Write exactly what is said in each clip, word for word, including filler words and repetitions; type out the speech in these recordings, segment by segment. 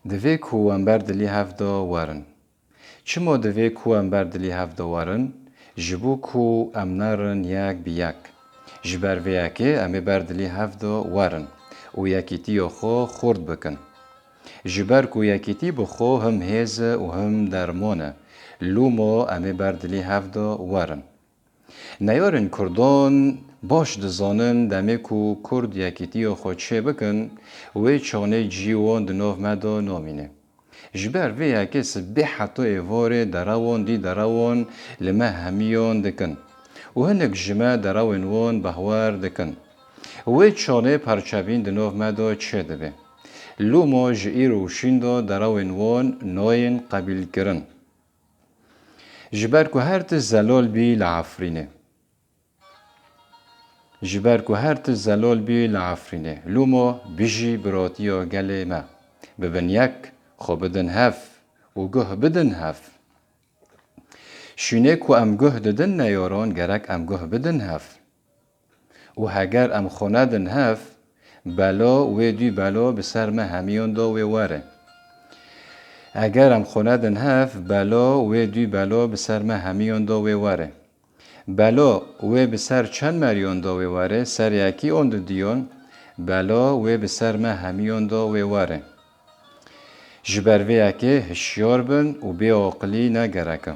Divê ku em ber dilî hev de werin. Çima divê ku em ber dilî hev de werin? Ji bo ku em nerin yek bi yek. Ji ber vê yekê em ê ber dilî hev de werin û yekîtiya xwe xurt bikin. Ji ber ku yekîtî bi xwe him hêz e û him derman e. Lûmo em ê ber dilî hev de werin. Neyarên Kurdan baş dizanin demê ku Kurd yekîtiya xwe çêbikin, wê çanê cî wan di nav me de namîne. Ji ber vê yekê sibê heta êvarê derewan dî derewan li me hemiyan dikin û hinek ji me derewên wan behwer dikin. Wê çanê perçebîn di nav me de çêdibe. Lûmo ji îro û şîn de derewên wan nayên qebîlkirin. Ji ber ku her tişt zelal bî li Efrînê. Ji ber ku her tişt zelal bî li Efrînê. Lûmo bijî biratiya gelê me. Bibin yek, xwe bidin hev û guh bidin hev. Şûnê ku em guh didin neyaran, gerek em guh bidin hev. Û heger em xwe nedin hev, bela wê dû bela bi ser me hemiyan de wê were. Eger em xwe nedin hev, bela wê dû bela bi ser me hemiyan de wê were. Bela wê bi ser çend meriyan de wê were, ser yekî an didiyan, bela wê bi ser me hemiyan de wê were. Ji ber vê yekê hişyar bin û bê aqilî ne gerek e.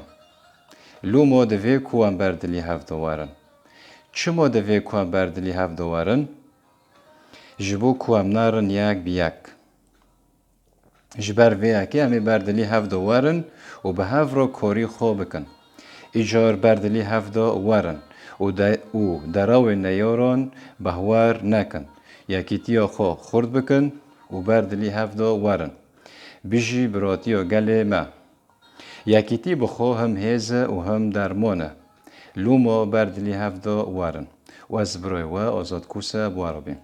Lûmo divê ku em ber dilî hev de werin. Çima divê ku em ber dilî hev de werin? Ji bo ku em nerin yek bi yek. Ji ber vê yekê em ê ber dilî hev de werin û bi hev re karî xwe bikin. Îcar ber dilî hev de werin û de, û derewên neyaran behwer nekin. Yekîtiya xwe xurt bikin û ber dilî hev de werin. Bijî biratiya gelê me. Yekîtî bi xwe him hêz e û him derman e. Lûmo ber dilî hev de werin. Û ez birayê we Azad Kûse bi we re bîm.